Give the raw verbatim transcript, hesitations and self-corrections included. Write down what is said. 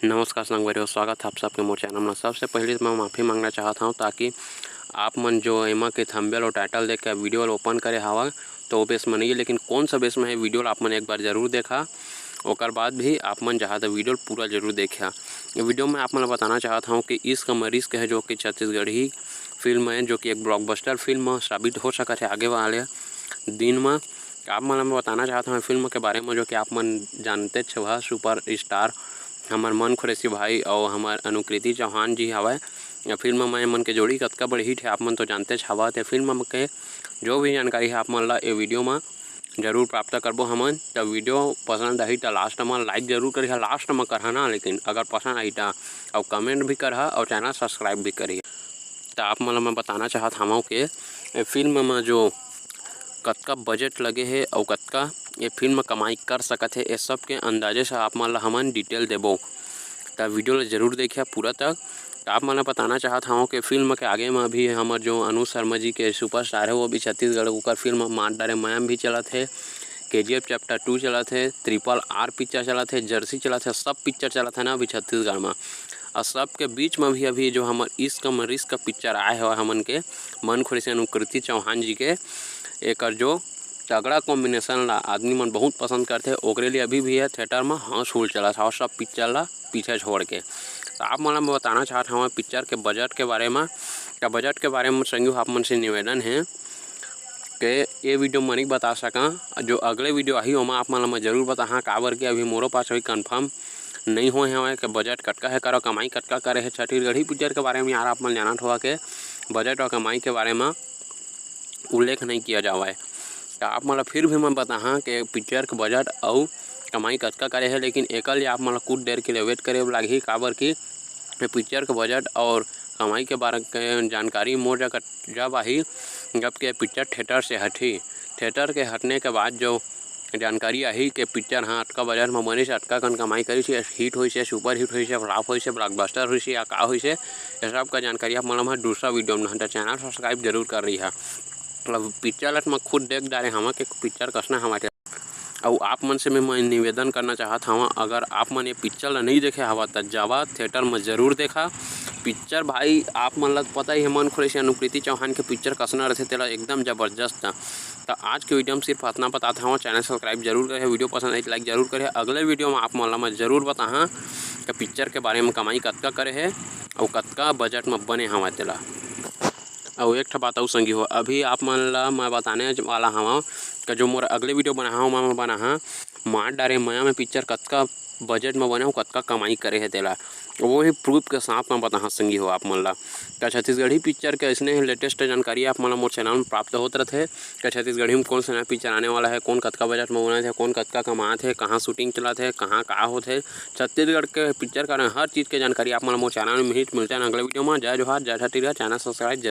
नमस्कार संगवारी हो, स्वागत है आप सबके मोर चैनल में। सबसे पहले तो मैं माफ़ी मांगना चाहत हूँ, ताकि आप मन जो एमा के थंबनेल और टाइटल देख के वीडियो ल ओपन करे हवा, तो वो बेस में नहीं है, लेकिन कौन सा बेस में है वीडियो ल आप मन एक बार जरूर देखा। ओकर बाद भी आप मन चाहा तो वीडियो ल पूरा जरूर देखा। ये वीडियो में आप मन ल बताना चाहत हूँ कि इश्क में रिस्क है, जो कि छत्तीसगढ़ी फिल्म है, जो कि एक ब्लॉकबस्टर फिल्म साबित हो सकत है आगे वाले दिन में। आप मन ल मैं बताना चाहत हूँ फिल्म के बारे में, जो कि आप मन जानते हो, सुपर स्टार हमर मन खुरैशी भाई और हमर अनुकृति चौहान जी हवय। ये फिल्म में मन के जोड़ी कतका बड़ी हिट है, आप मन तो जानते हवा। ते फिल्म के जो भी जानकारी है, आप मन ला ये वीडियो में जरूर प्राप्त करबो हमन। त वीडियो पसंद आही त लास्ट में लाइक जरूर करिहा, लास्ट में करहा ना, लेकिन अगर पसंद आही त अउ कमेंट भी करहा और चैनल सब्सक्राइब भी करिहा। त आप मन ला मैं बताना चाहत हवं के ए फिल्म में जो कतका बजट लगे हे अउ कतका ये फिल्म कमाई कर सकत हे, ये सब के अंदाजे से आप मन ला हमन डिटेल देबो। त वीडियो ला जरूर देखिया पूरा तक। त आप मन ला बताना चाहत हवं कि फिल्म के आगे में अभी हमर जो अनुज शर्मा जी के सुपरस्टार है, वो भी छत्तीसगढ़, ओकर फिल्म मार डारे मया भी चलत है, केजीएफ चैप्टर टू चलत है, ट्रिपल आर पिक्चर चलत है, जर्सी चलत है, सब पिक्चर चलत है ना अभी छत्तीसगढ़ में। और सबके बीच में भी अभी जो हमर इश्क में रिस्क पिक्चर आए हवय हमन के मन खुरैशी अनुकृति चौहान जी के, एकर जो तगड़ा कॉम्बिनेशन ला आदमी मन बहुत पसंद करथे, ओकरे लिए अभी भी ये थिएटर में हाउसफुल चलत हवय, सब पिक्चर ला पीछे छोड़ के। त आप मन ला मैं बताना चाहत हवं पिक्चर के बजट के बारे में। त बजट के बारे में संगी हो आप मन से निवेदन है कि ये वीडियो में नहीं बता सका, जो अगले वीडियो आही ओमा आप मन ला मैं जरूर बताहा, काबर कि अभी मोरो पास अभी कन्फर्म नहीं होए हवय कि बजट कतका है, करो कमाई कतका करे है छत्तीसगढ़ी पिक्चर के बारे में। यार आप मन जानत हवा के बजट और कमाई के बारे में उल्लेख नहीं किया जावय। त आप मन ला फिर भी मैं बताहा कि पिक्चर के बजट अउ कमाई कतका करे है, लेकिन एकर लिए आप मन ला कुछ देर के लिए वेट करे लागही, काबर कि ये पिक्चर के बजट और कमाई के बारे के जानकारी मोर जगह जब आही, जब के पिक्चर थिएटर से हटही। थिएटर के हटने के बाद जो जानकारी आही कि पिक्चर हाँ अतका बजट में बनिस, अतका कन कमाई करिस, हिट होइस, सुपर हिट होइस, फ्लॉप होइस, ब्लॉकबस्टर होइस या का होइस, ये सब का जानकारी आप मन ला मैं दूसरा वीडियो में रहता। चैनल सब्सक्राइब जरूर कर रही है। अब पिक्चर ला मैं खुद देख डारे हवं कि पिक्चर कसना हवय। अउ आप मन से भी मैं निवेदन करना चाहत हवं, अगर आप मन ये पिक्चर ला नहीं देखे हवा त जावा थिएटर में जरूर देखा। पिक्चर भाई आप मन ला पता ही है, मन खुरैशी अनुकृति चौहान के पिक्चर कसना रहथे, तेला एकदम जबरदस्त। त आज के वीडियो में सिर्फ अतना बतात हवं, चैनल सब्सक्राइब जरूर करे, वीडियो पसंद आए त लाइक जरूर करे। अगले वीडियो में आप मन ला मैं जरूर बताहा कि पिक्चर के बारे में कमाई कतका करे है अउ कतका बजट में बने हवय तेला। अउ एक ठा बात अउ संगी हो, अभी आप मन ला मैं बताने वाला हवं कि जो मोर अगले वीडियो बनाहा हूँ, मैं बनाहा मार डारे मया में पिक्चर कतका बजट में बने हो, कतका कमाई करे है तेला, वो ही प्रूफ के साथ में बताहा संगी हो आप मन ला। त छत्तीसगढ़ी पिक्चर के अइसने ही लेटेस्ट जानकारी आप मन ला मोर चैनल में प्राप्त होत रहथे कि छत्तीसगढ़ी में कौन सा नया पिक्चर आने वाला है, कौन कतका बजट में बनत है, कौन कतका कमात है, कहाँ शूटिंग चलत है, कहाँ का होत है, छत्तीसगढ़ के पिक्चर का हर चीज़ के जानकारी आप मन ला मोर चैनल में मिलत मिलत है अगले वीडियो में। जय जोहार, जय छत्तीसगढ़, चैनल सब्सक्राइब